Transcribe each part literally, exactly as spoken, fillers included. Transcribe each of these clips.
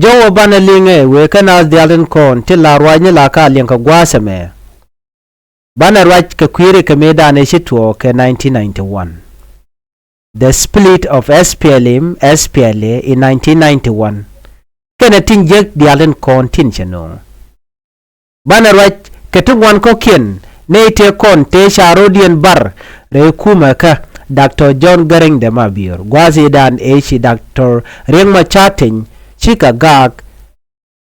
Jɔwä banɛ liŋ ɛ wëë kä naath diaal tin kɔn ti la ruacni la ka liɛŋ kɛ gua̱a̱th ɛmɛ. Banɛ ruac kɛ kui̱ri kɛ mëëdan ëë ci tuɔɔk kɛ nineteen ninety-one. The split of S P L M, S P L A in nineteen ninety-one. Kɛnɛ tin jiäk diaal tin kɔn tin cɛ nööŋ. Banɛ ruac kɛ ti ŋuan kɔ̱kiɛn nɛy tëë kɔn tëë ca ro̱diɛn bar rɛy kumɛ kä Doctor John Garang de Mabior, gua̱a̱th i̱dan ëë ci Doctor Riek Machar Teny cikɛ gaak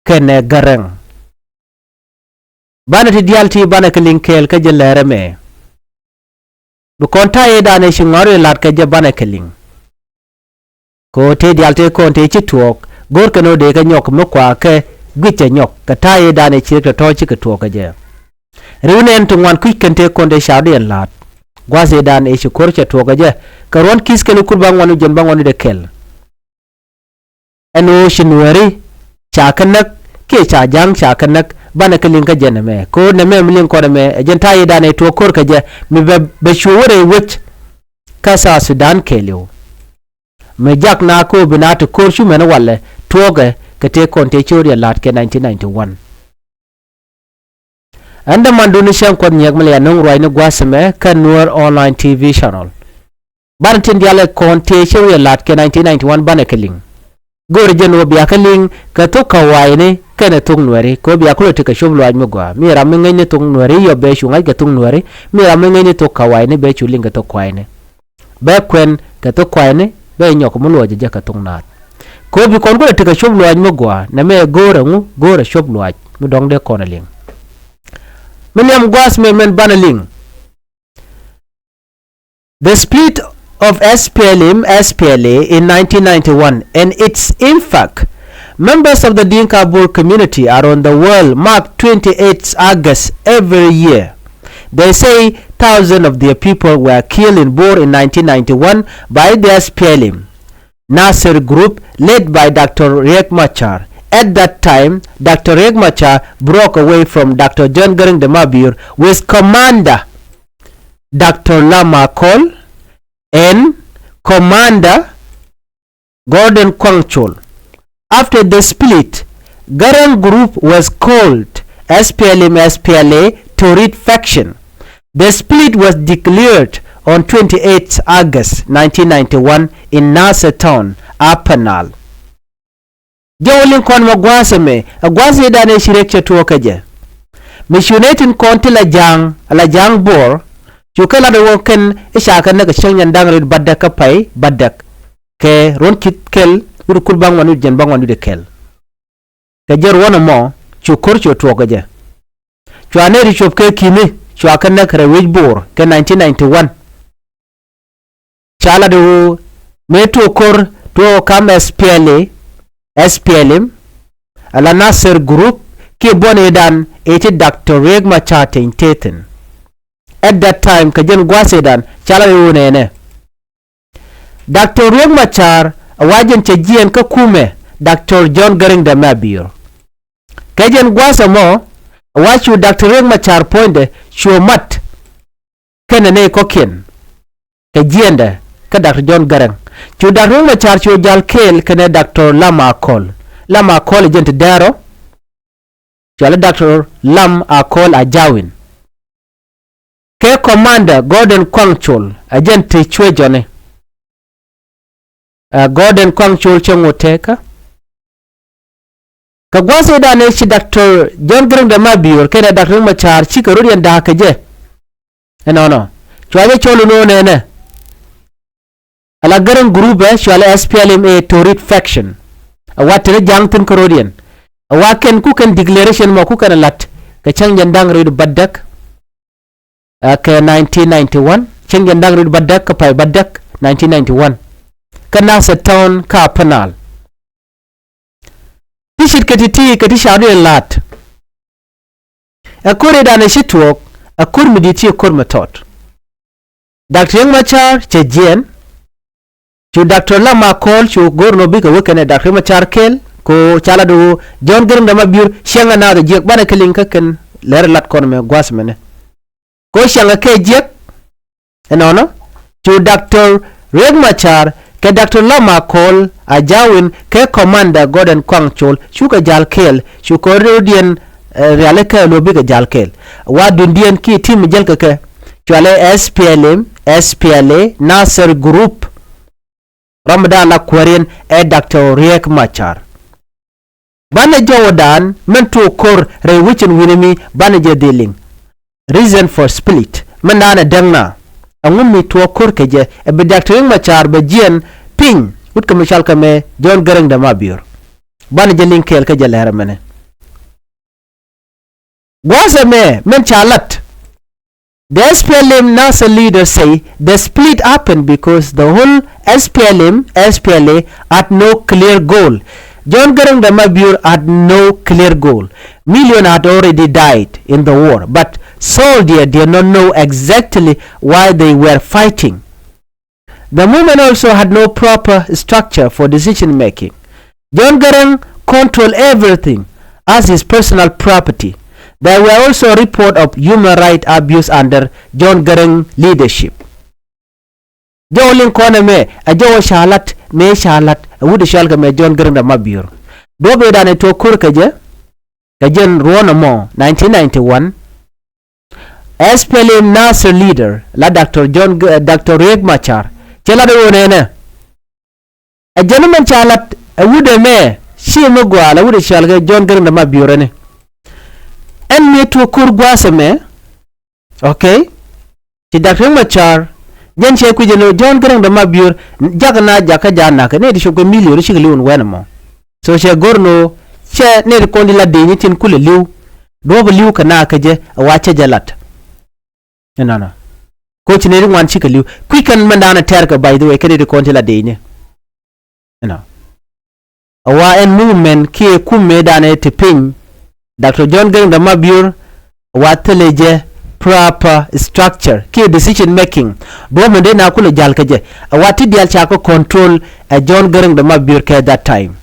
kɛnɛ Garang. Banɛ ti diaal ti banɛ kɛ liŋ kɛɛl kä jɛ lɛr ɛmɛ. Bi kɔn ta̱yɛ i̱dan ëë ci ŋɔ̱a̱r i̱ la̱t kɛ jɛ banɛ kɛ liŋ. Kɛ ɣöö tëë diaal tëë kɔn tëë ci tuɔɔk go̱o̱r kɛn ɣöö dee kɛ nyɔk mi kua kɛ gui̱c cɛ nyɔk kɛ ta̱yɛ i̱dan ëë ci rek tɔ̱tɔ̱ cikɛ tuɔɔk kɛ jɛ. Ri̱w nɛn ti ŋuan kui̱c kɛn tëë kɔn tëë ca rɔ̱diɛn la̱t. Gua̱a̱th i̱dan ëë ci ko̱r cɛ tuɔɔk kɛ jɛ kɛ ruɔ̱n ki̱th kɛl ikur ba ŋuan wi̱c jɛn ba ŋuan wi̱c dee kɛl. Ɛn ɣöö ci Nuääri ca kɛ näk kiɛ ca Ja̱a̱ŋ ca kɛ näk banɛ kɛ liŋ kä jɛn ɛmɛ. Kɛ ɣöö nɛmɛ mi liŋ kɔn ɛmɛ ɛ jɛn ta̱yɛ i̱dan ëë tuɔɔk ko̱r kɛ jɛ mi bɛ bɛ cu wä rɛy wec kä South Sudan kɛɛliw. Mi jak na ko̱o̱p bi na ti ko̱r cu mɛn walɛ tuɔɔkɛ kɛ tëë kɔn tëë ci rɔ̱diɛn la̱t kɛ nineteen ninety-one. Ɛn dämandun ni cäŋ Kuɔth Nyiɛk mi lɛ ya nöŋ ruacni gua̱a̱th ɛmɛ kä Nuer Online T V channel. Banɛ tin diaal ɛ kɔn tëë ci rɔ̱diɛn la̱t kɛ nineteen ninety-one banɛ kɛ liŋ. Go̱o̱rɛ jɛn ɣöö bia kɛ liŋ kɛ thok Kawayni kɛnɛ thok Nuääri kɛ ɣöö bia kulɛ tekɛ cop luaac mi gɔaa. Mi ram mi ŋäcni thok Nuääri yɔ bɛ cu ŋa̱c kɛ thok Nuääri, mi ram mi ŋäcni thok Kawayni bɛ cu liŋ kɛ thok Kawayni. Bɛ kuɛn kɛ thok Kawayni bɛ nyɔk mi luɔc jɛ kɛ thok naath. Kɛ ɣöö bi kɔn kulɛ tekɛ cop luaac mi gɔaa nɛmɛ go̱o̱rɛ ŋu, go̱o̱rɛ cop luaac mi dɔ̱ŋ dee kɔn ɛ liŋ. Mi nhiam gua̱a̱th mɛ mɛn banɛ liŋ. The split of S P L M, S P L A in nineteen ninety-one and its impact. Members of the Dinka Bor community around the world mark twenty-eighth August every year. They say thousands of their people were killed in Bor in nineteen ninety-one by the S P L M Nasser group led by Doctor Riek Machar. At that time, Doctor Riek Machar broke away from Doctor John Garang de Mabior with Commander Doctor Lam Akol and Commander Gordon Kwang Chol. After the split, Garang group was called S P L M S P L A Torit faction. The split was declared on twenty-eighth August nineteen ninety-one in Nasser town, Upper Nile. Jɔw liŋ kɔn mɛ gua̱a̱th ɛmɛ ɛ gua̱a̱th i̱dan ëë ci rek cɛ tuɔɔk kɛ jɛ. Mi cu nɛy tin kɔn ti la Ja̱a̱ŋ, la Ja̱a̱ŋ Bor, cu kɛ lat ɛ wä kɛn i̱ ca kɛ näk ɛ cäŋ nyɛn da̱ŋ rɛw batdäk kä pay batdäk. Kɛ ruɔ̱n ki̱th kɛl wi̱r kul ba ŋuan wi̱r jɛn ba ŋuan wi̱r kɛl. Kɛ jɛ ruɔ̱n ɛmɔ cu ko̱r cu tuɔɔk kɛ jɛ. Cua nɛy ti cop kɛ ki̱ni cua kɛ näk rɛy wec Bor kɛ nineteen ninety-one. Ca lat ɣöö mëë tuɔɔk ko̱r tuɔɔk kam S P L A, S P L M, ala Nasser group kiɛ buɔ̱n i̱dan ëë ti Doctor Riek Machar Teny te thi̱n. At that time kɛ jɛn gua̱a̱th i̱dan ca lat ɣöö nɛnɛ. Doctor Riek Machar a wa jɛn cɛ jiɛɛn kä kumɛ Doctor John Garang de Mabior. Kɛ jɛn gua̱a̱th ɛmɔ a wa cu Doctor Riek Machar puɔ̱nydɛ cu mat kɛnɛ nɛy kɔ̱kiɛn kɛ jiɛɛndɛ kä Doctor John Garang. Cu Doctor Riek Machar cu jal kɛɛl kɛnɛ Doctor Lam Akol. Lam Akol ɛ jɛn ti dɛɛrɔ. Cuali Doctor Lam Akol Ajawin. Kɛ Commander Gordon Kwang Chol ɛ jɛn ti cuɛ jɔni. Ɛ Gordon Kwang Chol cɛ ŋot tekä. Kɛ gua̱a̱th i̱dan ëë ci Doctor John Garang de Mabior kɛnɛ Doctor Riek Machar cikɛ rɔ̱diɛn da̱a̱k kɛ jɛ. Ɛnɔnɔ cua jɛ cɔl inɔ nɛnɛ. Ala Garang group ɛ cuali S P L M A Torit faction. A wa teni Ja̱a̱ŋ thi̱n kä rɔ̱diɛn. A wa kɛn ku kɛn declaration mɔ ku kɛn a la̱t kɛ cäŋ jɛn da̱ŋ rɛw batdäk. Ɛ kɛ nineteen ninety-one cäŋ jɛn da̱ŋ rɛw batdäk kä pay batdäk nineteen ninety-one. Kä Nasser town kä Upper Nile. Ti ce̱tkɛ ti̱ti̱ kɛ ti ca rɔ̱diɛn la̱t. Ɛ ko̱r i̱dan ëë ci tuɔɔk ɛ ko̱r mi di̱i̱t ci ko̱r mi tɔt. Doctor Riek Machar cɛ jiɛɛn. Cu Doctor Lam Akol cu go̱r nɔ bikɛ wä kɛnɛ Doctor Riek Machar kɛɛl kɛ ɣöö ca lat ɣöö John Garang de Mabior cieŋ ɛ naath ɛ jiäk banɛ kɛ liŋ kä kɛn lɛr lat kɔn mɛ gua̱a̱th mɛnɛ. Kɛ ɣöö cieŋ ɛ kɛ jiäk. Ɛnɔnɔ cu Doctor Riek Machar kɛ Doctor Lama Kol Ajawin kɛ Commander Gordon Kuaŋ Col cukɛ jal kɛɛl, cukɛ rɛwdiɛn, eh, riali kɛ lo̱ bikɛ jal kɛɛl. Wa dundiɛn kiɛ team jäl kɛ kɛ, cualɛ S P L M, S P L A, Nasser Group. Rɔmdan la kuäriɛn ɛ Doctor Riek Machar. Banɛ jɔwädan mɛn tuɔɔk ko̱r rɛy wecin wi̱ni mi banɛ jɛ dhiliŋ. Reason for split mɛn daanɛ däŋ na. Ɛŋu mi tuɔɔk ko̱r kɛ jɛ ɛ bi Doctor Riek Machar bɛ jiɛn piny wut kɛ mi cɔal kɛ mɛ John Garang de Mabior. Banɛ jɛ liŋ kɛɛl kä jɛ lɛr ɛmɛnɛ. Gua̱a̱th ɛmɛ mɛn ca lat. The S P L M Nasser leaders say the split happened because the whole S P L M, S P L A had no clear goal. John Garang de Mabior had no clear goal. Million had already died in the war, but soldiers did not know exactly why they were fighting. The movement also had no proper structure for decision making. John Garang controlled everything as his personal property. There were also reports of human rights abuse under John Garang leadership. Jɔw liŋ kɔn ɛmɛ, ɛ jɔw ɛ ca lat, mëë ca lat ɛ wut ɛ cɔal kɛ mɛ John Garang de Mabior. Duɔ̱p ëëdan ɛ tuɔɔk ko̱r kɛ jɛ, kɛ jɛn ruɔ̱n ɛmɔ nineteen ninety-one. S P L M Nasser leader la Doctor John G-, Doctor Riek Machar cɛ lat ɛ ɣöö nɛnɛ. Ɛ jɛn mɛn ca lat ɛ wut ɛmɛ ci mi gɔaa la wut ɛ cɔal kɛ John Garang de Mabior ɛni. Ɛn mi tuɔɔk ko̱r gua̱a̱th ɛmɛ. Okay. Ci Doctor Riek Machar jɛn cɛ kui̱c ɛn ɣöö John Garang de Mabior jak na jak kä ja̱a̱n nakä nɛy ti cop kɛ million cikɛ li̱w ɛn wɛn ɛmɔ. So cɛ go̱r ɛn ɣöö cɛ nɛy ti kɔn ti la dëëcni tin kulɛ li̱w. Duɔ̱ɔ̱p ɛ li̱w kɛ nakä jɛ ɛ wa cɛ jɛ lat. Ɛnɔnɔ. Koci nɛy ti ŋuan cikɛ li̱w kui̱ kɛn mɛn da̱a̱n ɛ tɛ̈r kɛ, by the way, kɛn nɛy ti kɔn ti la dëëcni. Ɛnɔ. A wa ɛn movement kiɛ kum mëëdan ɛ ti piny. Doctor John Garang de Mabior a wa thilɛ jɛ proper structure kiɛ decision making. Duɔ̱ɔ̱p mɛn dee na kulɛ ja̱l kɛ jɛ a wa ti diaal ca kɛ control ɛ John Garang de Mabior kɛ that time.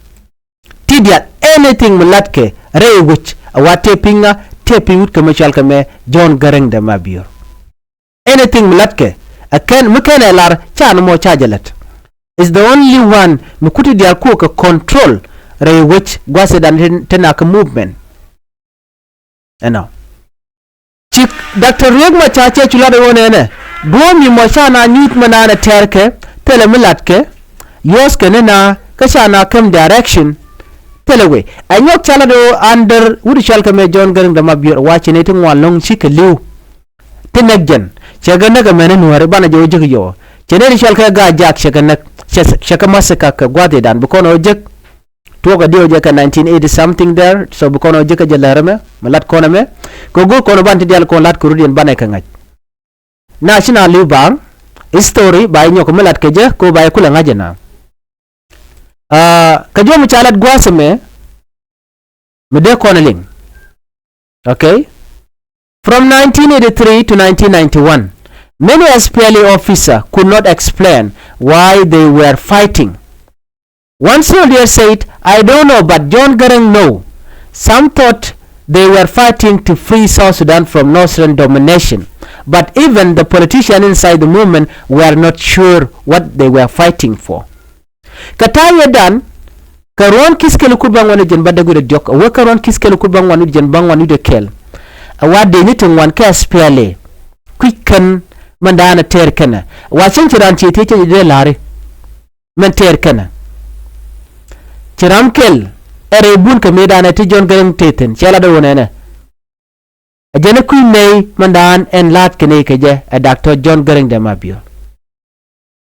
Ti diaal anything mi latkɛ rɛy wec a wa tëë piny ŋa, tëë piny wut kɛ mi cɔal kɛ mɛ John Garang de Mabior. Anything mi latkɛ ɛ kɛn mi kɛn ɛ lar ca ni mɔ ca jɛ lät. Is the only one mi kuti diaal kuɔ kɛ control rɛy wec gua̱sidan tin, tin a kɛ movement. Ɛnɔ. Cik Doctor Riek Machar cɛ cu lat ɛ ɣöö nɛnɛ duɔ̱ɔ̱p mi mɔ ca na nyuuth mi naan ɛ tɛɛrkɛ thilɛ mi latkɛ. Yuɔ̱thkɛ ni na kä ca na käm direction. Thilɛ wee ɛ nyɔk ca lat ɛ ɣöö under wut cɔal kɛ mɛ John Garang de Mabior wa ci nɛy ti ŋuan lɔ̱ŋ cikɛ li̱w. Ti näk jɛn cɛ kɛ näk ɛmɛn ɛ nuääri banɛ jɛ wä ji̱ kɛ yɔɔ. Cɛ nɛy ti cɔal kɛ Gaa Jak cɛ kɛ näk. Cɛ, cɛ kɛ massacre kɛ gua̱thidan bi kɔn ɛ wä ji̱. Tuɔɔk ɛ diɛw jɛ kɛ nineteen eighty something there, so bi kɔn ɔ ji̱ kä jɛ lär ɛmɛ mi lat kɔn ɛmɛ. Kɛ go̱o̱r kɔn ɔ ban ti diaal kɔn lat kɛ rut yɛn banɛ kɛ ŋa̱c. Na ci na li̱w baaŋ history ba i̱ nyɔk mi lat kɛ jɛ kɛ ɣöö ba i̱ kulɛ ŋa̱c ɛna. Aa, kɛ jɔm ca lat gua̱a̱th ɛmɛ mi dee kɔn ɛ liŋ. Okay. From nineteen eighty-three to nineteen ninety-one, many S P L A officers could not explain why they were fighting. One soldier said, "I don't know, but John Garang know." Some thought they were fighting to free South Sudan from Northern domination, but even the politicians inside the movement were not sure what they were fighting for. Kɛ ta̱a̱ yɛ dan, kɛ ruɔ̱n ki̱th kɛl kut bä ŋuan i̱ jɛn bä däk wi̱cdɛ diɔ̱k, ɛ wee kɛ ruɔ̱n ki̱th kɛl kut bä ŋuan i̱ jɛn bä ŋuan wi̱cdɛ kɛl. Ɛ wa dee ni ti ŋuan kɛ S P L A. Kui̱c kɛn mɛn da̱a̱n ɛ tɛɛr kɛnɛ. Ɛ wa cäŋ ci raan cie thiec cä jɛ dee la̱ri. Mɛn tɛɛr kɛnɛ. Ci ram kɛl ɛ rɛy bun kɛ mëëdan ɛ ti John Garang tëë thi̱n, cɛ lat ɛ wä nɛnɛ. Ɛ jɛn ɛ kui̱ nɛy mɛn da̱a̱n ɛn la̱a̱t kɛ nɛy kɛ jɛ ɛ Doctor John Garang de Mabior.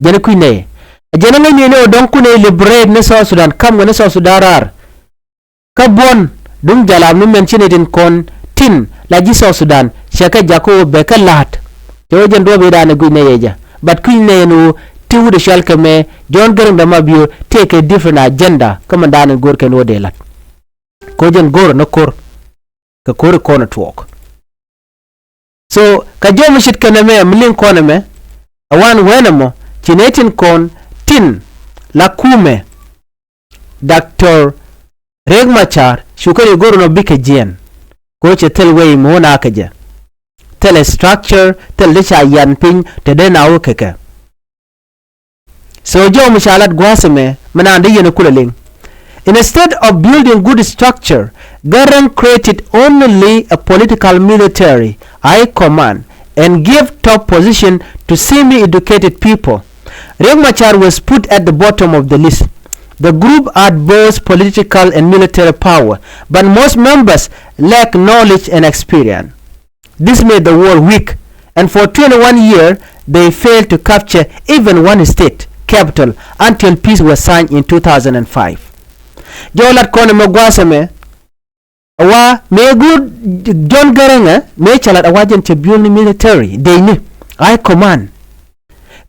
Jɛn ɛ kui̱ nɛy. Ɛ jɛn ɛ ŋäc ni ni ɔ dɔ̱ŋ kun ɛ liberate ni South Sudan, kam ŋuɛ ni South Sudan raar. Kä buɔ̱n duŋ jalap ni mɛn ci ni tin kɔn tin la ji̱ South Sudan cɛ kɛ jak kä ɣöö bɛ kɛ la̱a̱t. Cɛ ɣöö jɛn duɔ̱ɔ̱p i̱ da̱a̱n ɛ gui̱c nɛy ɛ jɛ. But kui̱ nɛy ɛn ɣöö ti wut ɛ cɔal kɛ mɛ John Garang de Mabior tëëkɛ different agenda kä mɛn da̱a̱n ɛn go̱o̱r kɛn ɣöö dee la̱t. Kɛ ɣöö jɛn go̱o̱r ɛn ɛ ko̱r. Kɛ ko̱ri kɔn ɛ tuɔɔk. So kɛ jɔm mi ce̱tkɛ nɛmɛ mi liŋ kɔn ɛmɛ ɛ wan wee nɛmɔ ci nɛy tin kɔn tin la kumɛ Doctor Riek Machar cu kɛn i̱ go̱r nɔ bikɛ jiɛn. Kɛ ɣöö cɛ thil wee mi wä na kɛ jɛ. Thilɛ structure, thil ti ca yan piny te dee na wä kɛ kɛ. So jɔw mi ca lat gua̱a̱th ɛmɛ mi naan dee yɛn kulɛ liŋ. Instead of building good structure, Garang created only a political military high command and gave top position to semi-educated people. Riek Machar was put at the bottom of the list. The group had both political and military power, but most members lack knowledge and experience. This made the war weak, and for twenty-one years they failed to capture even one state capital until peace was signed in two thousand and five. Jɔw lat kɔn ɛmɛ gua̱a̱th ɛmɛ, a wa mëë go̱o̱r John Garang ɛ, mëë cɛ lat a wa jɛn cɛ build ni military dec ni high command.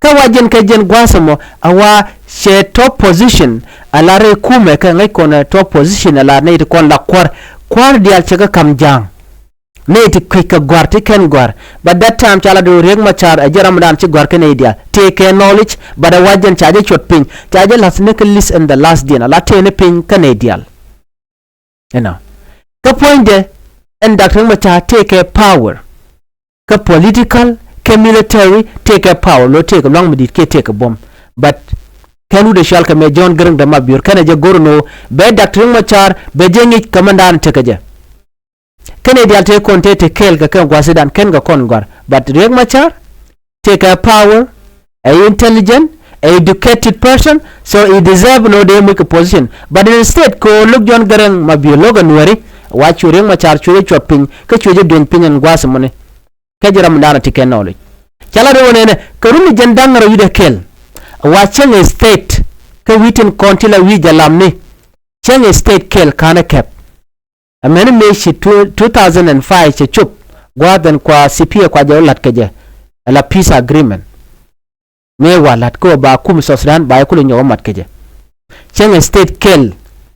Kä wa jɛn kɛ jɛn gua̱a̱th ɛmɔ a wa cɛ top position a la rɛy kumɛ, kä ŋäc kɔn ɛ top position a la nɛy ti kɔn la kuäär. Kuäär diaal cɛ kɛ ka̱m ja̱a̱ŋ. Nɛy ti kui̱c kɛ gɔ̱a̱r ti kɛn gɔ̱a̱r. But that time ca la do̱r Riek Machar ɛ jɛ ramdan ci gɔ̱a̱r kä nɛy diaal. Tëëkɛ knowledge, but a wa jɛn ca jɛ cuɔt piny, ca jɛ la̱th ni kä list in the last diɛn a la tëë ni piny kä nɛy diaal. Ɛnɔ. Kä puɔ̱nydɛ ɛn Doctor Riek Machar tëëkɛ power. Kä political, kä military, tëëkɛ power, lo tëëkɛ luaŋ mi di̱i̱t kiɛ tëëkɛ buɔ̱m. But kɛn wut ɛ cɔal kɛ mɛ John Garang de Mabior kɛn ɛ jɛ go̱r ni ɣöö bɛ Doctor Riek Machar bɛ jɛ ŋi̱c kɛ mɛndan tekɛ jɛ. Kɛn ɛ diaal tëë kɔn tëë te kɛɛl kɛ kɛn gua̱a̱th Sudan kɛn kɛ kɔn gɔ̱a̱r. But Riek Machar tëëkɛ power, ɛ intelligent, ɛ educated person, so he deserve ni ɣöö dee moc kɛ position. But instead kɛ ɣöö lo̱k John Garang Mabior lo̱k ɛ Nuɛri, wa cu Riek Machar cuɛ jɛ cuɔt piny kä cuɛ jɛ dueny piny ɛn gua̱a̱th ɛmɔni. Kä ji̱ ramdan a ti kɛ knowledge. Ca la rɛw nɛnɛ kɛ run ni jɛn da̱ŋ rɛw wi̱cdɛ kɛl. Wa cäŋ state kä wi̱i̱ tin kɔn ti la wi̱i̱ jalamni. Cäŋ state kɛl ka̱n ɛ kɛp. Ɛmɛni mëë ci two, two thousand and five cɛ cop gua̱a̱th ɛn kua C P A kua jɛ wä la̱t kɛ jɛ. Ɛ la peace agreement. Mëë wa la̱t kä ɣöö ba kum South Sudan ba yɛ kulɛ nyɔk ɛ mat kɛ jɛ. Cäŋ state kɛl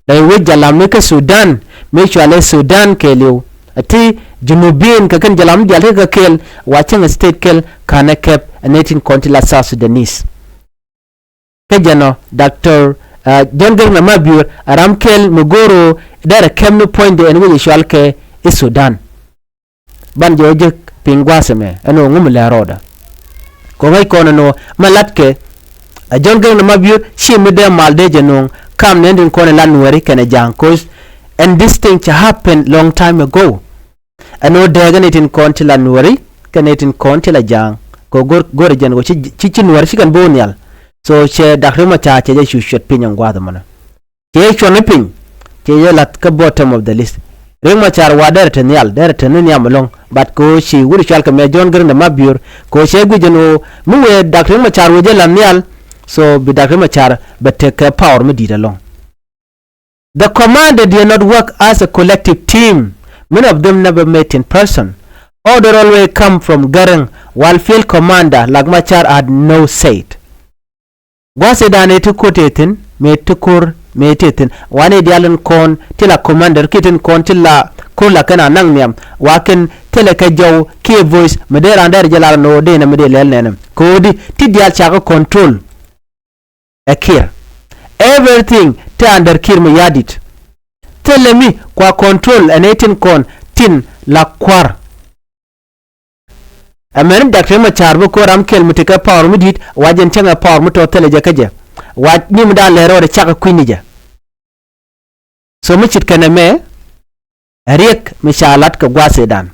rɛy wec jalamni kä Sudan mëë cualɛ Sudan kɛɛliw. Ɛ ti Junubin kɛ kɛn jalamni diaal tekɛ kɛɛl wa cäŋ state kɛl ka̱n ɛ kɛp ɛ nɛy tin kɔn ti la South Sudanese. Kä jɛn ɔ Doctor John Garang de Mabior ɛ ram kɛl mi go̱o̱r ɣöö derɛ kɛp ni puɔ̱nydɛ ɛn wec ɛ cual kɛ i̱ Sudan. Ban jɛ wä jek piny gua̱a̱th ɛmɛ ɛn ɣöö ŋu mi lɛ rɔɔdɛ. Kɛ ɣöö ŋäc kɔn ɛn ɣöö mɛ la̱tkɛ ɛ John Garang de Mabior ci mi dee mal dee jɛ no̱o̱ŋ kam nɛn tin kɔn ɛ la Nuɛri kɛnɛ ja̱a̱ŋ, 'cause and this thing ca happen long time ago. Ɛn ɣöö dɛɛk ɛn ɛ tin kɔn ti la Nuɛri kɛnɛ tin kɔn ti la ja̱a̱ŋ. Kɛ ɣöö go̱r, go̱r ɛ jɛn ɣöö ci, ci, ci Nuɛri ci kɛn bo̱o̱ nhial. So cɛ Doctor Riek Machar cɛ jɛ cu cuɔt piny ɛn gua̱a̱th ɛmɔnɛ. Cɛ cuɔt ni piny cɛ jɛ la̱th kä bottom of the list. Riek Machar wa derɛ te nhial, derɛ te ni nhiam ɛlɔ̱ŋ. But kɛ ɣöö ci wut cual kɛ mɛ John Garang de Mabior kɛ ɣöö cɛ guic ɛn ɣöö mi wëë Doctor Riek Machar wëë jɛ la̱th nhial. So bi Doctor Riek Machar bɛ tekɛ power mi di̱i̱t ɛlɔ̱ŋ. The commander did not work as a collective team. Many of them never met in person. Order always come from Garang, while field commander like Machar had no say. Gua̱a̱th ëëdan ëë ti ko̱r tëë thi̱n, mëë ti ko̱r mëë tëë thi̱n. Wanɛ diaal in kɔn ti la commander kiɛ tin kɔn ti la ko̱r la kɛn a naŋ nhiam. Wa kɛn thilɛ kɛ jɔw kiɛ voice mi dee raan dee rɛ jɛ lar ni ɣöö dee nɛ mi dee lɛl nɛnɛ. Kɛ ɣöö di ti diaal cakɛ control ɛ Kiir. Everything te under Kiir Mayardit. Thilɛ mi kua control ɛn ɛ tin kɔn tin la kua̱r. Ɛmɛn Doctor Machar bi ko̱r ram kɛl mi tekɛ power mi di̱i̱t, wa jɛn cäŋɛ power mi tɔ̱ thilɛ jɛ kä jɛ. Wa ni mi da̱a̱n lɛ rɔɔdɛ cakɛ kui̱ni jɛ. So mi cit kɛnɛ mɛ ɛ Riek mi ca lat kɛ gua̱a̱th ëëdan.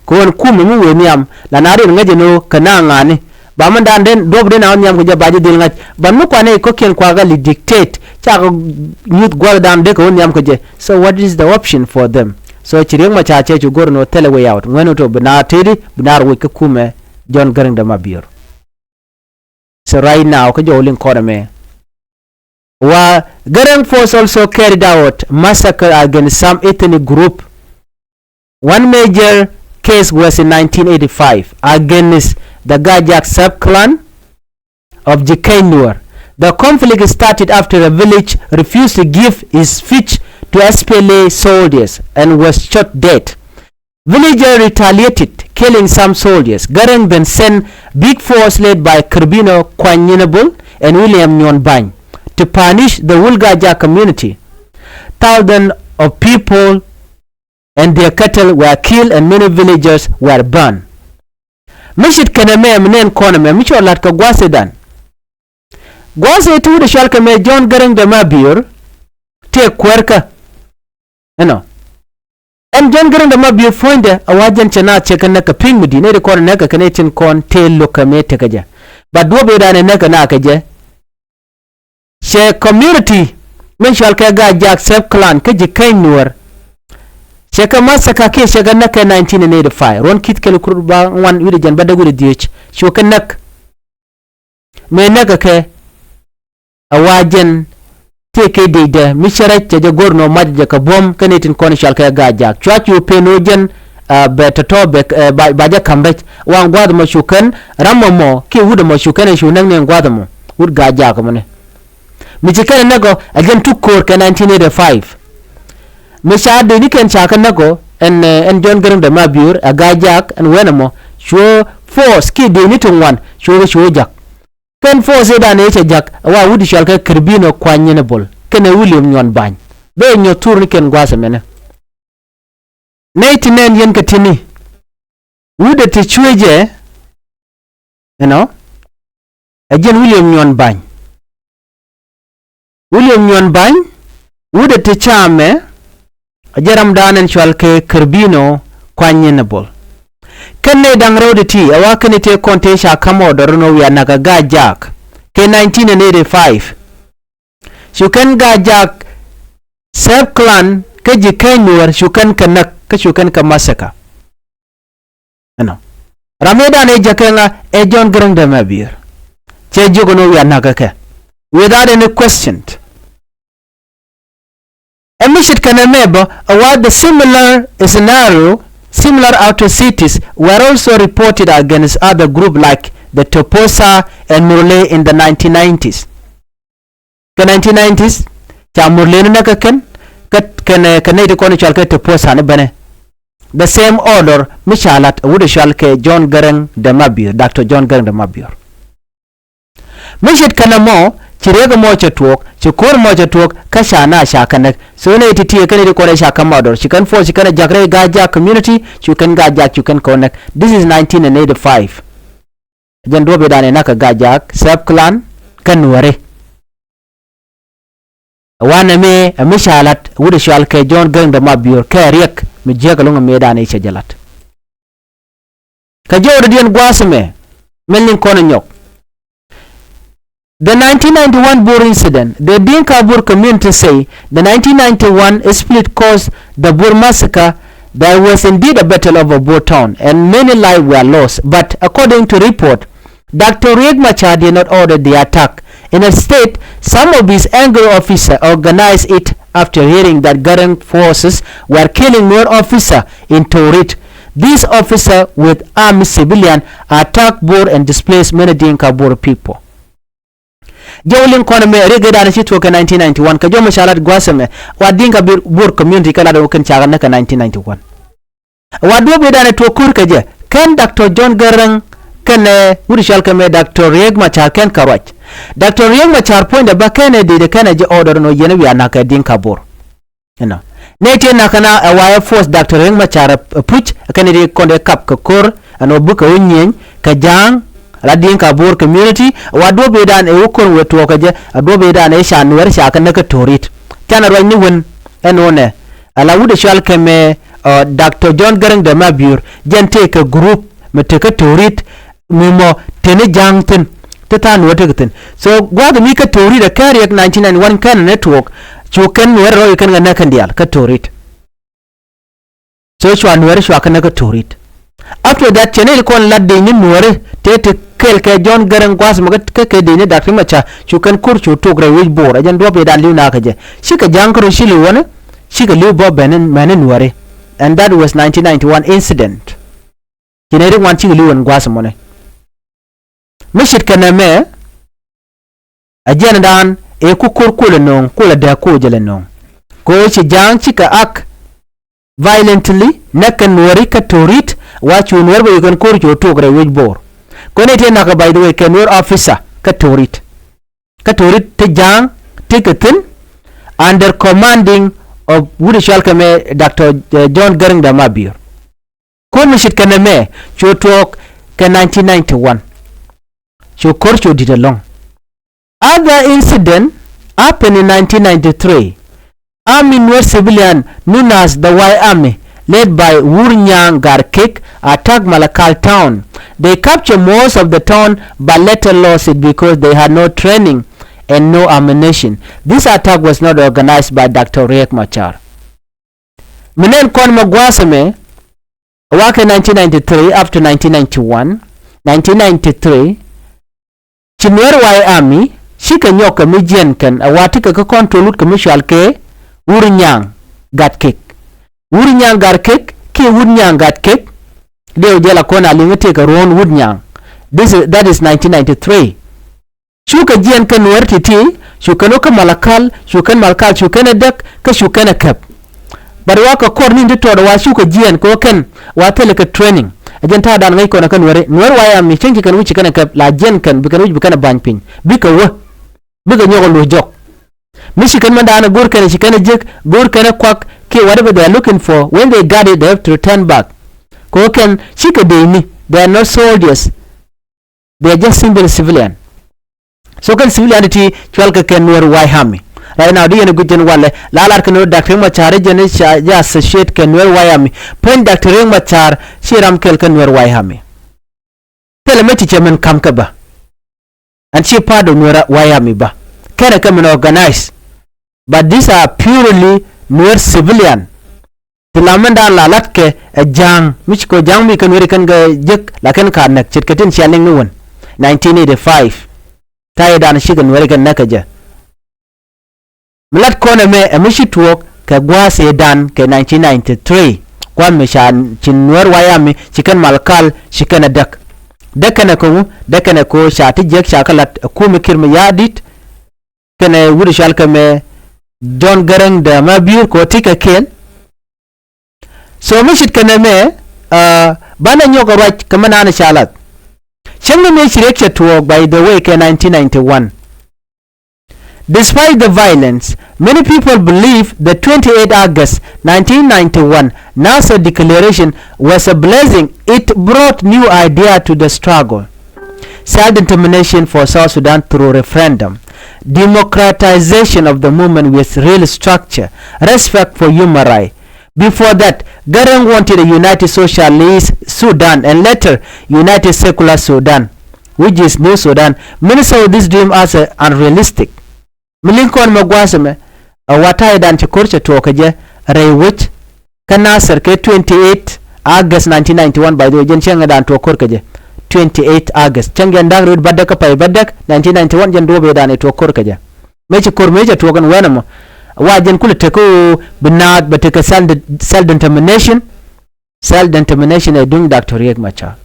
Kɛ ɣöö ɛn kumɛ mi wëë nhiam la na rin ŋäcɛ ni ɣöö kɛ na ŋa̱a̱ni. Ba min da̱a̱n den duɔ̱p den a wä nhiam kɛ jɛ ba ji̱ dhil ŋa̱c. Ban mi kuanɛ i̱ kɔ̱kiɛn kuakä li dictate cakɛ nyuth gua̱a̱th ëëdan dee kɛ wä nhiam kɛ jɛ. So what is the option for them? So ci Riek Machar cɛ cu go̱r ni ɣöö thilɛ way out. Ŋuɛ̈ni tɔ bi naar tëëdi bi naar woc kä kumɛ John Garang de Mabior. So right now kä jɔw liŋ kɔn ɛmɛ. Wa Garang force also carried out massacre against some ethnic group. One major case was in nineteen eighty-five against the Gajak sub-clan of Jikany Nuer. The conflict started after a village refused to give its fish to S P L A soldiers and was shot dead. Villagers retaliated, killing some soldiers. Garang then sent big force led by Kerbino Kuanyinebull and William Nyuon Bany to punish the Wulgaja community. Thousands of people and their cattle were killed and many villages were burned. Mi cit kɛnɛ mɛ mi nɛn kɔn ɛmɛ mi cɔ lat kɛ gua̱a̱th ëëdan. Gua̱a̱th ëë ti wut ɛ cɔal kɛ mɛ John Garang de Mabior tëë kuäärkä. Ɛnɔ. Ɛn John Garang de Mabior puɔ̱nydɛ a wa jɛn cɛ naath cɛ kɛ näk kɛ pi̱ny mi di̱i̱t, nɛy ti kɔn ɛ näk kɛ kɛ nɛy tin kɔn tëë lo̱k kɛ mëë tekɛ jɛ. But duɔ̱ɔ̱p ëëdan ɛ näk kɛ naath kɛ jɛ, cɛ community min cɔal kɛ Gaa-jaak sub-clan kä Ji̱käny Nuäär, cɛ kɛ massacre kiɛ cɛ kɛ näk kɛ nineteen eighty-five, ruɔ̱n ki̱th kɛl kur bäŋuan wi̱cdɛ jiɛn bädäk wi̱cdɛ dhieec, cu kɛ näk. Mëë näk kɛ kɛ a wa jɛn tëë kɛ diecdɛ mi cɛ rɛc cɛ jɛ go̱r nɔ mac jɛ kɛ buɔ̱m kä nɛy tin kɔn cɔal kɛ Gaa-jaak. Cua cu pen ɣöö jɛn, ah, bɛ tɔ̱tɔ̱ bɛ, eh, ba, ba jɛ ka̱m rɛc. Wa ɛn gua̱a̱th ɛmɔ cu kɛn ram ɛmɔ kiɛ wut ɛmɔ cu kɛn ɛ cu näk ni ɛn gua̱a̱th ɛmɔ, wut Gaa-jaak ɛmɔ ni. Mi ci kɛn ɛ näk ɔ ɛ jɛn tuk ko̱o̱r kɛ nineteen eighty-five. Mi ca dee ni kɛn ca kɛ näk ɔ ɛn, eh, ɛn John Garang de Mabior ɛ Gaa-jaak ɛn wen ɛmɔ, cuɛ force kiɛ dee ni ti ŋuan cuɛ kɛ cuɛ jak. Kɛn force ëëdan ëë cɛ jak ɛ wa wut cɔal kɛ Kerbino Kuany Nyin Bol kɛnɛ William Nyuɔn Bany. Bɛ nyɔk thur ni kɛn gua̱a̱th ɛmɛnɛ. Nɛy ti nɛn yɛn kɛ ti̱ni, wut ɛ ti cuecɛ, you know, ɛ jɛn William Nyuɔn Bany. William Nyuɔn Bany, wut ɛ ti camɛ, ɛ jɛn ramdan ɛn cɔal kɛ Kerbino Kuany Nyin Bol. Kɛn nɛy da̱ŋ rɛw ti ti ɛ wa kɛn tëë kɔn tëë ca ka̱m ɔ dɔr ɛn ɣöö wiaa näk ɛ Gaa-jaak kɛ nineteen eighty-five. Cu kɛn Gaa-jaak sub-clan kä Ji̱käny Nuäär cu kɛn kɛ näk kä cu kɛn kɛ massacre. Ɛnɔ. Ram ëëdan ëë jäk kɛ ŋa? Ɛ John Garang de Mabior. Cɛ jiök ɛn ɣöö wiaa näk kɛ kɛ without any question. Ɛ mi ce̱t kɛnɛ mɛ bä ɛ wa the similar scenario, similar atrocities were also reported against other group like the Toposa and Murle in the nineteen nineties. Kɛ nineteen nineties ca Murle ni näk kɛ kɛn, kä kɛnɛ kɛ nɛy ti kɔn cɔal kɛ Toposa ni bänɛ. The same order mi ca la̱t ɛ wut cɔal kɛ John Garang de Mabior, Doctor John Garang de Mabior. Mi ce̱t kɛnɛ mɔ ci riek ɛmɔ cɛ tuɔɔk, ci ko̱r ɛmɔ cɛ tuɔɔk, kä ca naath ca kɛ näk. So nɛy ti ti ɛ kɛn nɛy ti kɔn ɛ ca ka̱m ɔ dɔr, ci kɛn force ci kɛn ɛ jak rɛy Gaa-jaak community, cu kɛn Gaa-jaak cu kɛn kɛ näk. This is nineteen eighty-five. Jɛn duɔ̱ɔ̱p ëëdan ɛ näk kɛ Gaa-jaak sub-clan kä Nuääri. Ɛ wanɛ mëë ɛ mi ca la̱t wut cɔal kɛ John Garang de Mabior kɛ riɛk mi jiäk ɛlɔ̱ŋ ɛ mëëdan ëë cɛ jɛ la̱t. Kɛ jɔwdädiɛn gua̱a̱th ɛmɛ, min liŋ kɔn ɛ nyɔk. The nineteen ninety-one Bor incident. The Dinka Bor community say the nineteen ninety-one split caused the Bor massacre. There was indeed a battle over Bor town and many lives were lost. But according to report, Doctor Riek Machar did not order the attack. Instead, some of his angry officers organized it after hearing that Garang forces were killing Nuer officer in Torit. These officer with armed civilian attacked Bor and displaced many Dinka Bor people. Jɛ wä liŋ kɔn ɛmɛ riɛk ëëdan ci tuɔɔk kɛ nineteen ninety-one kɛ jɔmɛ ca lat gua̱a̱th ɛmɛ wa Dinka Bor community kɛ lat ɛ wä kɛn ca lat näk kɛ nineteen ninety-one. Wa duɔ̱ɔ̱p ëëdan ɛ tuɔɔk ko̱r kɛ jɛ kɛn Doctor John Garang kɛnɛ wut cɔal kɛ mɛ Doctor Riek Machar kɛn kɛ ruac. Doctor Riek Machar puɔ̱nydɛ bä kɛn ɛ dee kɛn ɛ jɛ order nɔ yɛn ɛ wiaa näk kɛ Dinka Bor. Ɛnɔ. Nɛy ti näk kɛn ɛ wa ɛ force Doctor Riek Machar ɛ puc kɛn ɛ dee kɔn dee kap kɛ ko̱r ɛn ɔ bikɛ wä nyieny kɛ ja̱a̱ŋ la Dinka Bor community wa duɔ̱ɔ̱p ëëdan ɛ wä ko̱r wëë tuɔɔk kɛ jɛ a duɔ̱ɔ̱p ëëdan ɛ ca Nuɛr ca kɛ näk kä Torit. Canɛ ruac ni wen ɛn ɣöö nɛ ala wut ɛ cɔal kɛ mɛ, ɔ, Doctor John Garang de Mabior jɛn tëë kɛ group mi te kä Torit mi mɔ te ni ja̱a̱ŋ thi̱n ti tha̱a̱ŋ Nuɛr tekɛ thi̱n. So gua̱a̱th mi kä Torit ɛ kɛn riɛk nineteen ninety-one kɛn ni tuɔɔk cu kɛn Nuɛr rɔy kɛn kɛ näk kɛn diaal kä Torit. So cua Nuɛr cua kɛ näk kä Torit. After that cɛ ni kɔn lat dec ni Nuɛri tëë ti kɛl kɛ John Garang gua̱a̱th mi kä kɛ dec ni Doctor Machar cu kɛn ko̱r cu tok rɛy wec Bor ɛ jɛn duɔ̱ɔ̱p ëëdan li̱w naath kɛ jɛ. Cikɛ ja̱a̱ŋ kä rɔ ci li̱w wä ni cikɛ li̱w bä ben ni mɛn ni Nuɛri. And that was nineteen ninety-one incident. Ci nɛy ti ŋuan cikɛ li̱w ɛn gua̱a̱th ɛmɔni. Mi ce̱tkɛ nɛmɛ ɛ jɛn dan ëë ku ko̱r kuël ɛ nööŋ kuël ɛ dääk ko̱ jɛl ɛ nööŋ. Kɛ ɣöö ci ja̱a̱ŋ cikɛ act violently näk kɛ Nuɛri kä Torit wa cu Nuɛr bɛ yikɛn ko̱r cu tok rɛy wec Bor. Kɔn ëë tëë na̱k ɛ by the way kɛ Nuɛr officer kä Torit. Kä Torit ti ja̱a̱ŋ ti kɛ thi̱n under commanding of wut cɔal kɛ mɛ Doctor John Garang de Mabior. Ko̱r mi ce̱tkɛ nɛmɛ cu tuɔɔk kɛ nineteen ninety-one. Cu ko̱r cu di̱t ɛlɔ̱ŋ. Other incident happened in nineteen ninety-three. Army Nuer civilian known as the White Army, led by Wurnyang Garkek, attacked Malakal town. They captured most of the town but later lost it because they had no training and no ammunition. This attack was not organized by Doctor Riek Machar. Minen kɔn mɛ gua̱a̱th ɛmɛ, wakɛ nineteen ninety-three up to nineteen ninety-one, nineteen ninety-three, ci Nuer White Army cikɛ nyɔk kɛ mi jiɛn kɛn a wa ti kɛ kä kɔn tol wut kɛ mi cual kɛ Wurnyang Garkek. Wurnyang Garkek kiɛ Wurnyang Garkek, diɛw jɛ la kɔn a liŋ i̱ tëëkɛ ruɔ̱n Wurnyang. This is, that is nineteen ninety-three. Cukɛ jiɛn kɛ Nuɛr ti̱ti̱, cu kɛn wä kä Malakal, cu kɛn Malakal, cu kɛn ɛ däk, kä cu kɛn ɛ käp. But wakɛ kɔr ni̱n ti tɔɔt wa cukɛ jiɛn kɛ wä kɛn wa thilɛ kɛ training. Ɛ jɛn ta̱a̱ dan ŋäc kɔn ɛ kä Nuɛri, Nuɛr White Army cäŋ ci kɛn wi̱c ci kɛn ɛ käp, la jiɛn kɛn, bi kɛn wi̱c bi kɛn ɛ ba̱ny piny. Bikɛ wä, bikɛ nyɔk ɛ luth jɔk. Mi ci kɛn mɛn daanɛ go̱o̱r kɛn ɛ ci kɛn ɛ jek, go̱o̱r kɛn ɛ kuak, kiɛ whatever they are looking for, when they got it, they have to return back. Kɛ wä kɛn, cikɛ dee ni, they are not soldiers. They are just simple civilian. So kɛn civilian ti cual kɛ kɛn Nuɛr White Army. Right now di yɛn guic jɛn walɛ la lar kɛ Nuɛr Doctor Riek Machar jɛn ca jɛ associate kɛ Nuɛr White Army. Pɛn Doctor Riek Machar ci ram kɛl kɛ Nuɛr White Army. Thilɛ mɛ ti cɛ mɛn kam kɛ bä. And ci part of Nuɛr White Army bä. Kɛnɛ kɛ mɛn organize. But these are purely Nuɛr civilian. Ti la mɛn daan la lat kɛ ɛ ja̱a̱ŋ mi ci kɔ ja̱a̱ŋ mi kɛ Nuɛri kɛn kɛ jek la kɛn ka näk ce̱tkɛ tin cia liŋ ni wän. Nineteen eighty-five. Ta̱yɛ daan ci kɛ Nuɛri kɛn näk kɛ jɛ. Mi lat kɔn ɛmɛ ɛ mi ci tuɔɔk kɛ gua̱a̱th ëë dan kɛ nineteen ninety-three. Kua̱n mi ca ci Nuɛr White Army ci kɛn Malakal ci kɛn ɛ däk. Däk kɛn ɛ kɛ ŋu, däk kɛn ɛ kɛ ɣöö ca ti jiäk ca kɛ lat ɛ kumɛ Kiir Mayardit. Kɛnɛ wut cual kɛ mɛ John Garang de Mabior kɛ ɣöö ti kɛ kɛɛl. So mi ce̱tkɛ nɛmɛ, uh, banɛ nyɔk ɛ ruac kɛ mi naan ca lath. Cäŋ ni mëë ci Riek cɛ tuɔɔk, by the way, kɛ nineteen ninety-one. Despite the violence, many people believe the twenty-eight August nineteen ninety-one Nasser Declaration was a blessing. It brought new idea to the struggle. Self-determination for South Sudan through referendum, democratization of the movement with real structure, respect for human rights. Before that, Garang wanted a united socialist Sudan and later united secular Sudan, which is New Sudan. Many saw this dream as a unrealistic. Mi liŋ kɔn mɛ gua̱a̱th ɛmɛ, ɛ wa ta̱yɛ dan ci ko̱r cɛ tuɔɔk kɛ jɛ rɛy wec kä Nasser kɛ twenty-eight August nineteen ninety-one, by the way, jɛn cäŋ ɛ dan tuɔɔk ko̱r kɛ jɛ. Twenty-eight August. Cäŋ jɛn da̱k röt bädäk kä pay bädäk nineteen ninety-one, jɛn duɔ̱ɔ̱p ɛ dan ɛ tuɔɔk ko̱r kɛ jɛ. Mëë ci ko̱r mëë cɛ tuɔɔk ɛn wɛn ɛmɔ. Wa jɛn kulɛ tek kä ɣöö bi naath bɛ tekɛ self, self determination. Self determination ɛ duŋ Doctor Riek Machar.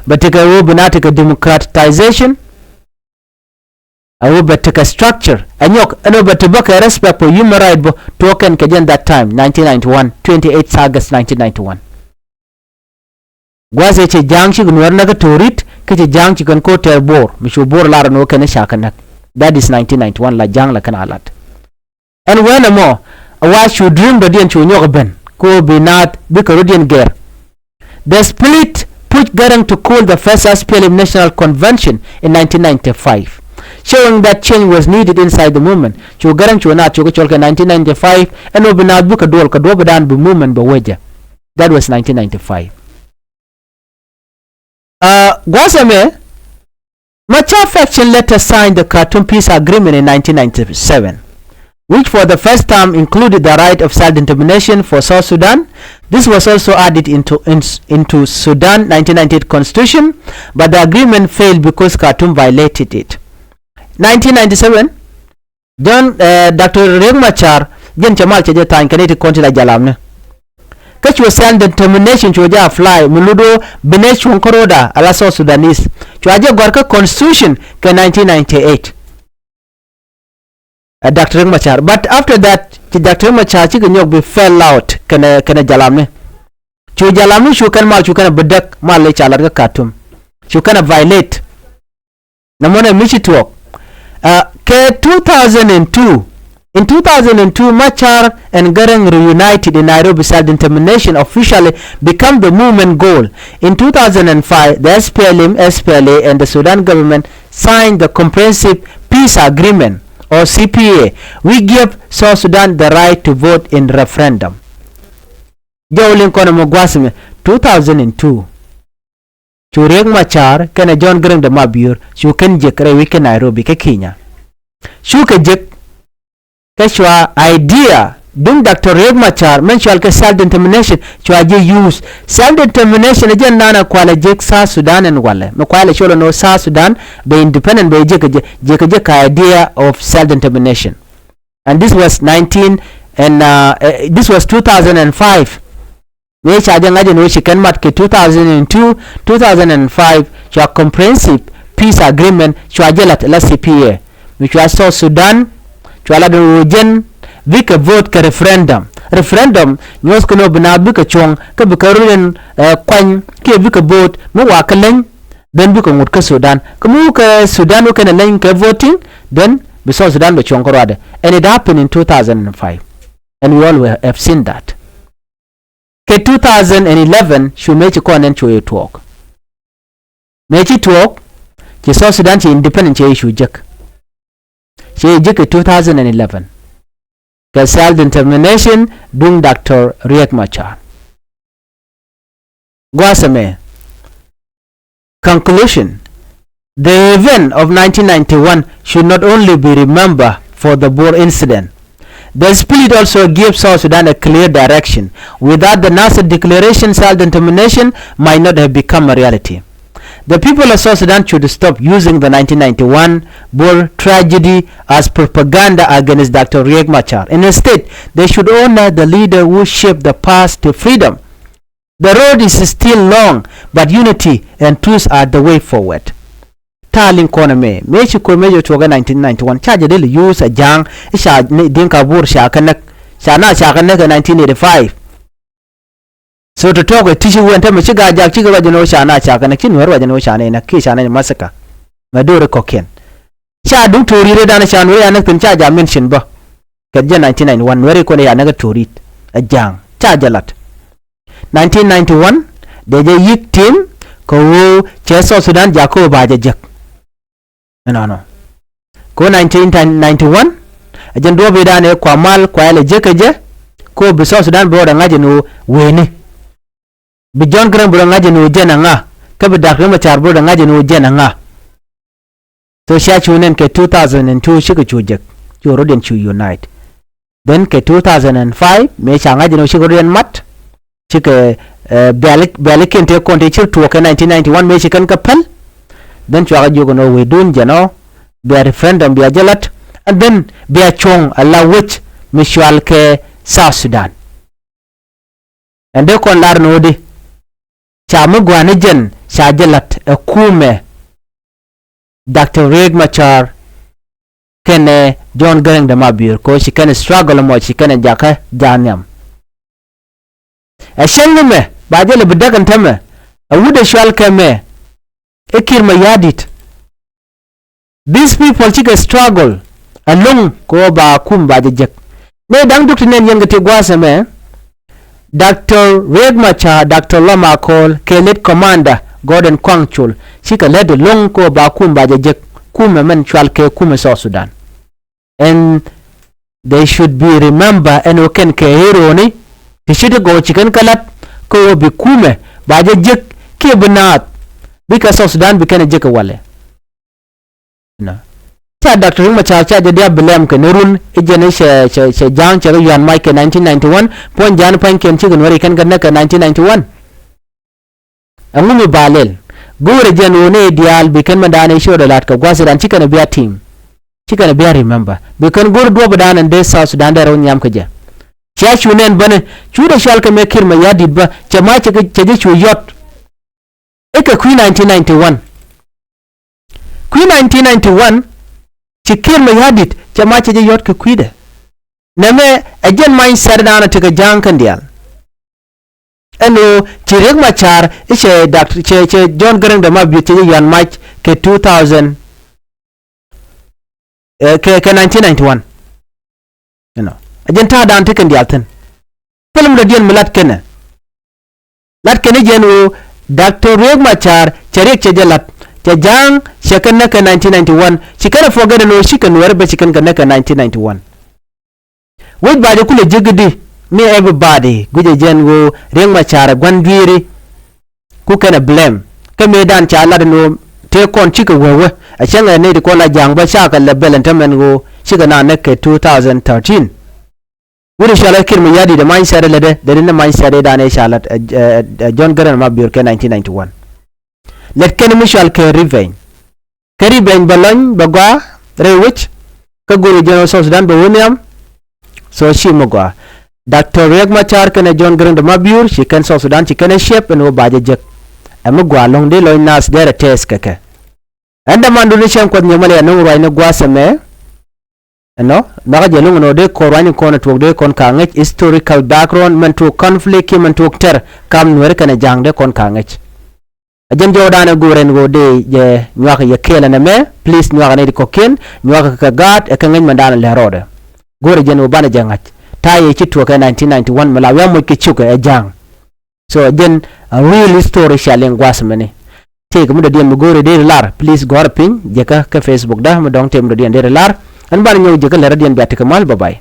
Bɛ tekɛ ɣöö bi naath tekɛ democratization. A ɣöö bɛ tekɛ structure ɛ nyɔk ɛn ɣöö bɛ te bä kɛ respect for human right bä tuɔɔk kɛn kɛ jɛn that time, nineteen ninety-one, twenty-eight August nineteen ninety-one. Gua̱a̱th ëë cɛ ja̱a̱ŋ cik Nuɛr näk kä Torit kä cɛ ja̱a̱ŋ cik kɛn ko̱r tɛɛr Bor, mi cu Bor lar ɛn ɣöö kɛn ca kɛ näk. That is nineteen ninety-one, la ja̱a̱ŋ la kɛn a lat. Ɛn wɛn ɛmɔ, ɛ wa cu dream dɔ̱diɛn cu nyɔk ɛ ben kɛ ɣöö bi naath bikɛ rɔ̱diɛn gɛr. The split pushed Garang to call the first S P L M National Convention in nineteen ninety-five, showing that change was needed inside the movement. Cu Garang cu naath cu kɛ cɔl kɛ nineteen ninety-five ɛn ɣöö bi naath bikɛ duɔl kɛ duɔ̱ɔ̱p ëëdan bi movement bɛ wecä. That was nineteen ninety-five. Uh, gua̱a̱th ɛmɛ, Machar faction later signed the Khartoum Peace Agreement in nineteen ninety-seven, which for the first time included the right of self-determination for South Sudan. This was also added into, in, into Sudan nineteen ninety-eight constitution, but the agreement failed because Khartoum violated it. Nineteen ninety-seven, John, eh, Doctor Riek Machar, jɛn cɛ mal cɛ jɛ tha̱a̱ny kɛn i̱ ti kɔn ti la jalamni. Kä cuɛ self determination cuɛ jɛ apply mi lut ɣöö bi nɛ cuɔ̱ŋ kä ro̱da ala South Sudanese. Cua jɛ gɔ̱a̱r kä constitution kɛ nineteen ninety-eight. Ɛ Doctor Riek Machar. But after that, ci Doctor Riek Machar cikɛ nyɔk bi fell out kɛnɛ, kɛnɛ jalamni. Cu jalamni cu kɛn mal cu kɛn bi däk mal i̱ ca lat kä Khartoum. Cu kɛn violate. Nɛ mɔnɛ mi ci tuɔɔk. Uh, kɛ two thousand and two. In two thousand and two, Machar and Garang reunited in Nairobi. Self-determination officially become the movement goal. In two thousand and five, the S P L M, S P L A, and the Sudan government signed the comprehensive peace agreement or C P A, which gave South Sudan the right to vote in referendum. Jɔw liŋ kɔn ɛmɔ gua̱a̱th ɛmɛ two thousand and two. Cu Riek Machar kɛnɛ John Garang de Mabior cu kɛn jek rɛy wec kä Nairobi kä Kenya. Cukɛ jek kä cua idea duŋ Doctor Riek Machar mɛn cual kɛ self determination cua jɛ use. Self determination ɛ jɛn naan a kualɛ jek South Sudan ɛn walɛ mi kualɛ col ɛn ɣöö South Sudan bɛ independent bɛ jek jɛ jek jɛ ka idea of self determination. And this was nineteen and uh, eh, this was two thousand and five. Mëë ca jɛ ŋa̱c ɛn ɣöö ci kɛn mat kɛ two thousand and two, two thousand and five cua comprehensive peace agreement cua jɛ la̱t la C P A. Mi cua South Sudan cua lat ɛn ɣöö jɛn bikɛ vote kɛ referendum. Referendum nyuɔth kɛn ɣöö bi naath bikɛ cuɔ̱ŋ kä bikɛ röl ɛn eh, kuany kiɛ bikɛ vote mi wakä leny. Then bikɛ ŋut kä Sudan kä mi wukɛ Sudan wukɛn ɛ leny kɛ voting. Then bi South Sudan bɛ cuɔ̱ŋ kä ruadɛ. And it happened in two thousand and five and we all were, have seen that. Kɛ two thousand and eleven cu mëë ci kɔn ɛn cu yɛ tuɔɔk. Mëë ci tuɔɔk ci South Sudan ci independent cɛ yɛ cu jek. Cɛ yɛ jek kɛ two thousand and eleven kɛ self determination duŋ Doctor Riek Machar. Gua̱a̱th ɛmɛ. Conclusion. The event of nineteen ninety-one should not only be remembered for the Bor incident. The split also gives South Sudan a clear direction. Without the Nasser declaration, self-determination might not have become a reality. The people of South Sudan should stop using the nineteen ninety-one Bor tragedy as propaganda against Doctor Riek Machar. Instead, they should honor the leader who shaped the path to freedom. The road is still long, but unity and truth are the way forward. Ta̱a̱ liŋ kɔn ɛmɛ mëë ci ko̱r mëë jɛ tuɔɔk ɛ nineteen ninety-one ca jɛ dee lɛ use ɛ ja̱a̱ŋ i̱ ca Dinka Bor ca kɛ näk. Ca na ca kɛ näk ɛ nineteen eighty-five. So tɔ̱tɔ̱ kɛ ti̱ci wee ɛn tämɛ ci Gaajak cikɛ ruac ɛn ɣöö ca na ca kɛ näk ci Nuäär ruac ɛn ɣöö ca nɛy näk kiɛ ca nɛy massacre. Mɛ do̱ri kɔ̱kiɛn. Ca duŋ Torit ëëdan ca Nuäär ya näk thi̱n ca ja̱ mention bä. Kɛ jɛ nineteen ninety-one Nuäär i̱ kɔn ya näk ɛ Torit ɛ ja̱a̱ŋ ca jɛ lat. Nineteen ninety-one dee jɛ yi̱k tim kɛ ɣöö cɛ South Sudan jakä ɣöö ba jɛ jek. Ɛnɔnɔ kɛ ɣöö nineteen ninety-one ɛ jɛn duɔ̱ɔ̱p i̱dan ëë kua mal kua ɛlɛ jek kɛ jɛ. Kɛ ɣöö bi South Sudan bi rɔɔdɛ ŋa̱c ɛn ɣöö wëëni. Bi John Garang bi rɔ ŋa̱c ɛn ɣöö jɛn ɛ ŋa. Kä bi Doctor Riek Machar bi rɔɔdɛ ŋa̱c ɛn ɣöö jɛn ɛ ŋa. So cia cu nɛn kɛ two thousand and two cikɛ cu jek cu rɔ̱diɛn cu unite. Then kɛ two thousand and five mëë ca ŋa̱c ɛn ɣöö cikɛ rɔ̱diɛn mat. Cikɛ biali bialikiɛn tëë kɔn tëë cir tuɔɔk kɛ nineteen ninety-one mëë ci kɛn kɛ päl. Then cuakɛ jiök ɛn ɣöö wecdun jɛn ɔ bia referendum bia jɛ la̱t. And then bia cuɔ̱ŋ ala wec mi cual kɛ South Sudan. Ɛn dee kɔn lar ni ɣöö di ca mi gua̱a̱ni jɛn ca jɛ la̱t ɛ kumɛ Doctor Riek Machar kɛnɛ John Garang de Mabior kɛ ɣöö ci kɛn struggle mɔ ci kɛn jakä ja̱a̱n nhiam. Ɛ cäŋ mɛ ba jɛ lɛ bi däk ɛn tämɛ ɛ wut ɛ cual kɛ mɛ i̱ Kiir Mayardit. These people cikɛ struggle ɛlɔ̱ŋ kɛ ɣöö ba kum ba jɛ jek. Nɛy da̱ŋ duk ti nɛn yɛn kɛ ti gua̱a̱th ɛmɛ. Doctor Riek Machar, Doctor Lam Akol kɛ late commander Gordon Kwang Chol cikɛ lät ɛlɔ̱ŋ kɛ ɣöö ba kum ba jɛ jek. Kumɛ mɛn cual kɛ kumɛ South Sudan. And they should be remember ɛn ɣöö kɛn kɛ heroeni ti ci ti gɔw ci kɛn kä la̱t kɛ ɣöö bi kumɛ ba jɛ jek kiɛ bi naath bikɛ South Sudan bi kɛn ɛ jek ɛ walɛ. Ca Doctor Riek Machar ca jɛ diaal bi lɛm kɛ ni run i̱ jɛn i̱ cɛ cɛ cɛ ja̱a̱ŋ cɛ kɛ yuan mac kɛ nineteen ninety-one puɔ̱ny ja̱a̱n pa̱nykiɛn cikɛ Nuäri kɛn kɛ näk kɛ nineteen ninety-one. Ɛŋu mi ba lɛl go̱o̱rɛ jɛn ɣöö nɛy diaal bi kɛn mɛn da̱a̱n i̱ ciötdɛ la̱t kɛ gua̱th i̱ dan cikɛn ɛ bia tim. Cikɛn ɛ bia remember bi kɛn go̱o̱r duɔ̱ɔ̱p da̱a̱n ɛn dee South Sudan dee rɔ nhiam kɛ jɛ. Cia cu nɛn bänɛ cu dee cual kɛ mɛ Kiir Mayardit bä cɛ ma̱a̱c cɛ jɛ cu yɔt. I̱ kɛ kui̱ nineteen ninety-one. Kui̱ nineteen ninety-one ci Kiir Mayardit cɛ ma̱a̱c cɛ jɛ yɔt kɛ kui̱dɛ. Nɛmɛ ɛ jɛn mindset da̱a̱n ɛ tekɛ ja̱a̱ŋ kɛn diaal. Ɛn ɣöö ci Riek Machar i̱ cɛ dak cɛ cɛ John Garang de Mabior cɛ jɛ yuan mac kɛ two thousand. Ɛ kɛ kɛ nineteen ninety-one. Ɛnɔ ɛ jɛn ta̱a̱ da̱a̱n tekɛn diaal thi̱n. Film dɔ̱diɛn mi lat kɛnɛ. Lat kɛnɛ jɛn ɣöö Doctor Riek Machar cɛ Riek cɛ jɛ lat. Cɛ ja̱a̱ŋ cɛ kɛ näk kɛ nineteen ninety-one. Ci kɛn ɛ forget ɛn ɣöö cikɛ Nuɛɛri bä ci kɛn kɛ näk kɛ nineteen ninety-one. Wec ba jɛ kulɛ ji̱ gidi ni everybody guicɛ jɛn ɣöö Riek Machar ɛ gua̱n dui̱ri. Ku kɛn ɛ blame kä mëëdan ca lat ɛn ɣöö tëë kɔn cikɛ wee wee ɛ cäŋ ɛ nɛy ti kɔn la ja̱a̱ŋ bä cakɛ lɛ bɛl ɛn tämɛ ɛn ɣöö cikɛ na näk kɛ two thousand thirteen. Wut i̱ cɔal ɛ Kiir Mayardit ɛ mindset ɛ lätdɛ lätdɛ ni mindset ëëdan ëë ca lat ɛ, ɛ, ɛ, ɛ John Garang de Mabior kɛ nineteen ninety-one. Lät kɛn mi cɔal kɛ revenge. Kɛ revenge bɛ lɔny bɛ gɔaa rɛy wec. Kä go̱o̱ri jɛn ɣöö South Sudan bɛ wä nhiam. So ci mi gɔaa. Doctor Riek Machar kɛnɛ John Garang de Mabior ci kɛn South Sudan ci kɛn ɛ shape ɛn ɣöö ba jɛ jek. Ɛ mi gɔaa lɔ̱ŋ dee lɔny naath dee rɛ tɛth kɛ kɛ. Ɛn dämandun ni cäŋ Kuɔth Nyamal ɛ no̱ŋ ruacni gua̱a̱th ɛmɛ. Ɛnɔ nhɔakä jɛ lo̱ŋ ɛn ɣöö dee kɔn ruacni kɔn ɛ tuɔɔk dee kɔn ka ŋäc historical background mɛn tuɔɔk conflict kiɛ mɛn tuɔɔk tɛr kam Nuɛɛri kɛnɛ ja̱a̱ŋ dee kɔn ka ŋäc. Ɛ jɛn jɔwdan ɛ go̱o̱r ɛn ɣöö dee jɛ nyuak yɛ kɛɛl ɛn ɛmɛ, please nyuak ɛ nɛy ti kɔ̱kiɛn, nyuak ɛ kɛ gaat ɛ kɛ ŋäc mɛndan ɛ lɛr rɔɔdɛ. Go̱o̱r ɛ jɛn ɣöö banɛ jɛ ŋa̱c. Ta̱a̱ yɛ ci tuɔɔk kɛ nineteen ninety-one mi la wi̱i̱ a moc kɛ cukɛ ɛ ja̱a̱ŋ. So jɛn a real story cia liŋ gua̱a̱th mɛni. Tëëk mi dɔ̱diɛn mi go̱o̱ri dee ri lar, please gɔ̱a̱r piny jɛ kä kɛ Facebook dä mi dɔ̱ŋ tëëk mi dɔ̱diɛn dee ri lar. Ɛn banɛ nyɔk jɛ kä lɛr dɔ̱diɛn bia tekɛ mal, bye bye.